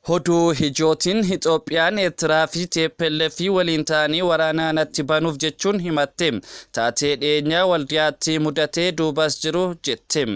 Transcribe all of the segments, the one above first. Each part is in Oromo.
Oduu ijootiin Itoophiyaan Eertiraa fi TPLF waliin ta'anii waraana natti banuuf jechuun himatte. Taatee dhiyeenyaa Waldiyaatti mudatee duubas jiru jette.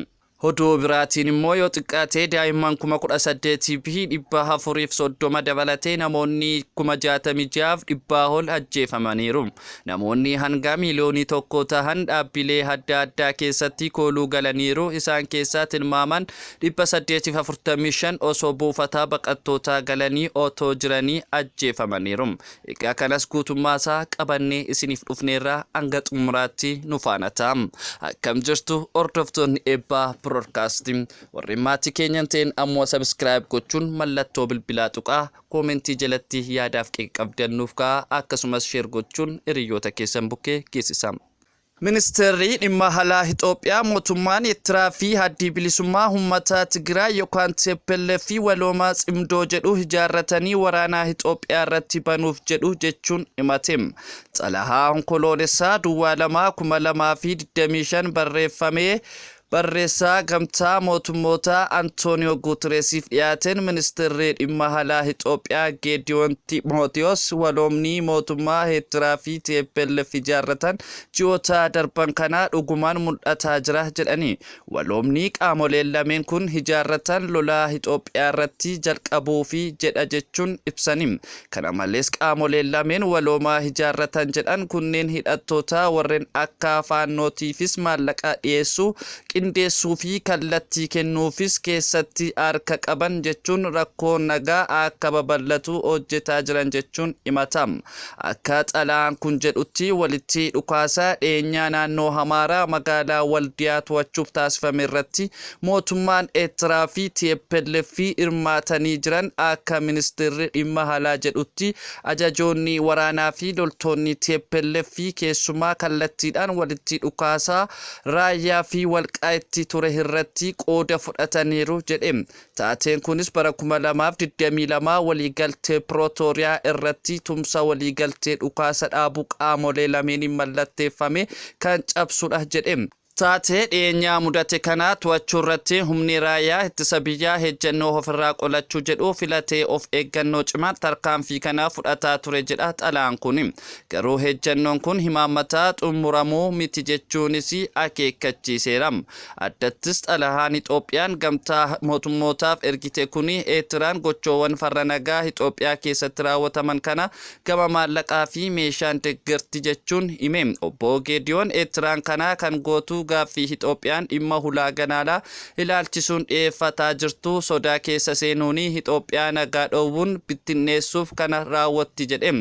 Oduu biraatiin immoo yoo xiqqaatee daa'imman 18,430 dabalatee namoonni 66,000 ol ajjeefamaniiru. Namoonni hanga miiliyoonii tokko tahan dhaabbilee adda addaa keessatti kooluu galaniiru. Isaan keessaa tilmaaman 845 osoo buufata baqattootaa galanii otoo jiranii ajjeefamaniiru. Egaa kanas guutummaasaa qabannee isiniif dhufneerraa hanga xumuraatti nu faana ta'a. Akkam jirtu hordoftoonni Eebbaa Broadcast? Warri maatii keenyan ta'een ammoo subscribe gochuun mallattoo bilbilaa tuqaa, koomentii jalatti yaadaaf qeeqa nuuf ka'a, akkasumas share gochuun hiriyoota keessan bukkee geessisa. Ministeerri dhimma alaa Itoophiyaa mootummaan Eertiraa fi Addi Bilisummaa Uummata Tigraay yookaan TPLF walooma Tsimdoo jedhu ijaarratanii waraana Itoophiyaa irratti banuuf jedhu jechuun himate. Xalayaa Onkoloolessaa 02/2025 barreeffamee barreessaa Gamtaa Mootummoota Antooniyoo Guutereesiif dhiyaateen ministeerri dhimma alaa Itoophiyaa Geediyoon Ximootiyoos waloomni mootummaa Eertiraa fi TPLF ijaarratan ji'oota darban kana dhugumaan mul'ataa jira jedhanii, waloomni qaamoleen lameen kun ijaarratan lolaa Itoophiyaa irratti jalqabuufi jedha jechuun ibsanii. Kana malees qaamoleen lameen waloomaa ijaarratan jedhan kunneen hidhattoota warreen akka Faannootiifis maallaqa dhiyeessuu, qindeessuu fi kallattii kennuufis keessatti harka qaban jechuun rakkoo nagaa akka babal'atu hojjetaa jiran jechuun himata. Akka xalayaan kun jedhutti, walitti dhukaasa dhiyeenyaa naannoo Amaaraa magaalaa Waldiyaa to'achuuf taasifame irratti mootummaan Eertiraa fi TPLF hirmaatanii jiran. Akka ministeerri dhimma alaa jedhutti, ajajoonni waraanaa fi loltoonni TPLF keessumaa kallattiidhaan walitti dhukaasaa Raayyaa fi Walqaayitti ture irratti qooda fudhataniiru jedhe. Taateen kunis bara 2022 waliigaltee Pirootooriyaa irratti tumsa waliigaltee dhukaasa dhaabuu qaamolee lameeniin mallatteeffame kan cabsudha jedhe. Taatee dhiyeenyaa mudate kana to'achuu irratti humni raayyaa ittisa biyyaa ejjennoo ofirraa qolachuu jedhu filatee of eeggannoo cimaan tarkaanfii kana fudhataa ture jedha xalayaan kun. Garuu ejjennoon kun himaammataa xumuramuu miti jechuunis akeekkachiiseera. Addattis xalayaan Itoophiyaan Gamtaa Mootummootaaf ergite kun Eertiraan gochoowwan farra nagaa Itoophiyaa keessatti raawwataman kana gama maallaqaa fi meeshaan deeggarti jechuun hime. Obbo Geediyoon Eertiraan kana kan gootu gaaffii Itoophiyaan dhimma hulaa galaanaa ilaalchisuun dhiyeeffataa jirtu sodaa keessa seenuun Itoophiyaa nagaa dhoowwuun bittinneessuuf kana raawwatti jedhe.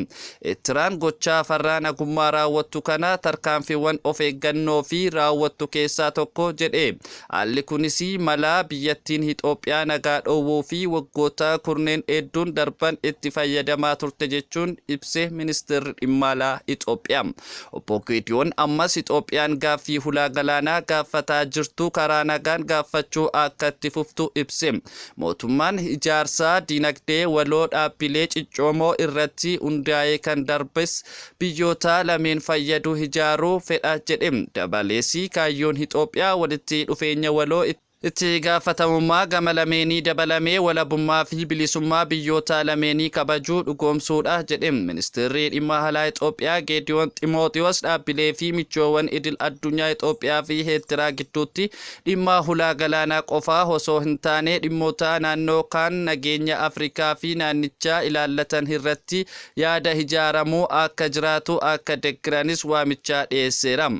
Eertiraan gochaa farra nagummaa raawwattu kana tarkaanfiiwwan of eeggannoo fi raawwattu keessaa tokko jedhe. Haalli kunis mala biyyattiin Itoophiyaa nagaa dhoowwuu fi waggoota kurneen hedduun darban itti fayyadamaa turte jechuun ibse ministeerri dhimma alaa Itoophiyaa. Obbo Geediyoon ammas Itoophiyaan gaaffii hulaa galaanaa gaafataa jirtu karaa nagaan gaafachuu akka itti fuftu ibse. Mootummaan ijaarsa dinagdee waloo dhaabbilee ciccoomoo irratti hundaa'ee kan darbes biyyoota lameen fayyadu ijaaruu fedha jedhe. Dabalees kaayyoon Itoophiyaa walitti dhufeenya waloo itti gaafatamummaa gama lameenii dabalamee walabummaa fi bilisummaa biyyoota lameenii kabajuu dhugoomsuudha jedhe. Ministeerri dhimma alaa Itoophiyaa Geediyoon Ximooxiyoos dhaabbilee fi michoowwan idil addunyaa Itoophiyaa fi Eertiraa gidduutti dhimma hulaa galaanaa qofaa osoo hin taane dhimmoota naannoo kaan nageenya Afrikaa fi naannichaa ilaallatan irratti yaada ijaaramuu akka jiraatu akka deeggaranis waamichaa dhiyeesseera.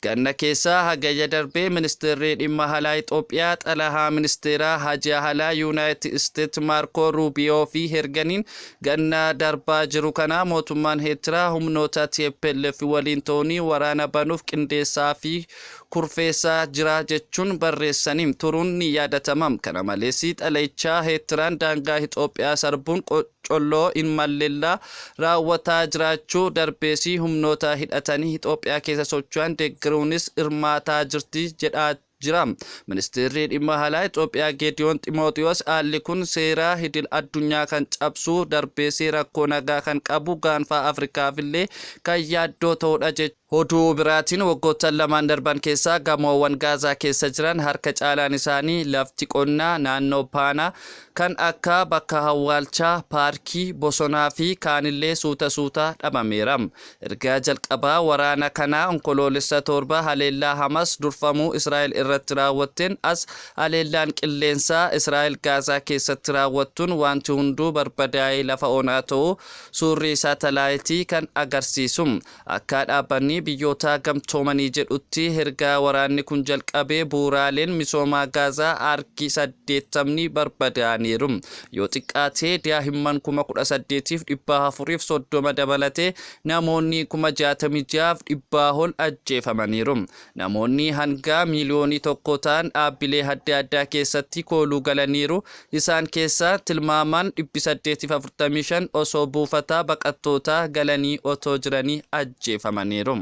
Ganna keessaa Hagayya darbee ministeerri dhimma alaa Itoophiyaa xalayaa ministeera haajaa alaa Yuunaayitid Isteet Maarkoo Ruubiyoo fi erganiin ganna darbaa jiru kana mootummaan Eertiraa humnoota TPLF waliin ta'uun waraana banuuf qindeessaa fi kurfeessaa jira jechuun barreessanii turuun ni yaadatama. Kana malees xalayichaa Eertiraan daangaa Itoophiyaa sarbuun colloo hin mallellaa raawwataa jiraachuu darbeesii humnoota hidhatanii Itoophiyaa keessa socho'an deeggaruunis hirmaataa jirti jedha. jira. Ministeerri dhimma alaa Itoophiyaa Geediyoon Ximooxiyoos haalli kun seera idil addunyaa kan cabsu, darbees rakkoo nagaa kan qabu, gaanfa Afrikaafillee kan yaaddoo ta'udha jechuudha. Oduu biraatiin, waggoottan lamaan darban keessaa gamoowwan Gaazaa keessa jiran harka caalaan isaanii lafti qonnaa naannoo Paanaa kan akka bakka awwaalchaa, paarkii, bosonaa fi kaanillee suuta suuta dhabameera. Ergaa jalqabaa waraana kanaa Onkoloolessa 7 haleellaa Hamas durfamuu Israa'el irratti raawwatteen as, haleellaan qilleensaa Israa'el Gaazaa keessatti raawwattuun wanti hunduu barbadaa'ee lafa onaa ta'uu suurri saatalaayitii kan agarsiisu. Akka dhaabbanni Biyyoota Gamtoomanii jedhutti, ergaa waraanni kun jalqabee bu'uuraaleen misoomaa Gaazaa harki 80ni barbadaa'aniiru. Yoo xiqqaatee daa'imman 18,430 dabalatee namoonni 66,000 ol ajjeefamaniiru. Namoonni hanga miiliyoonii 1 ta'an dhaabbilee adda addaa keessatti kooluu galaniiru. Isaan keessaa tilmaamaan 845 osoo buufata baqattootaa galanii otoo jiranii ajjeefamaniiru.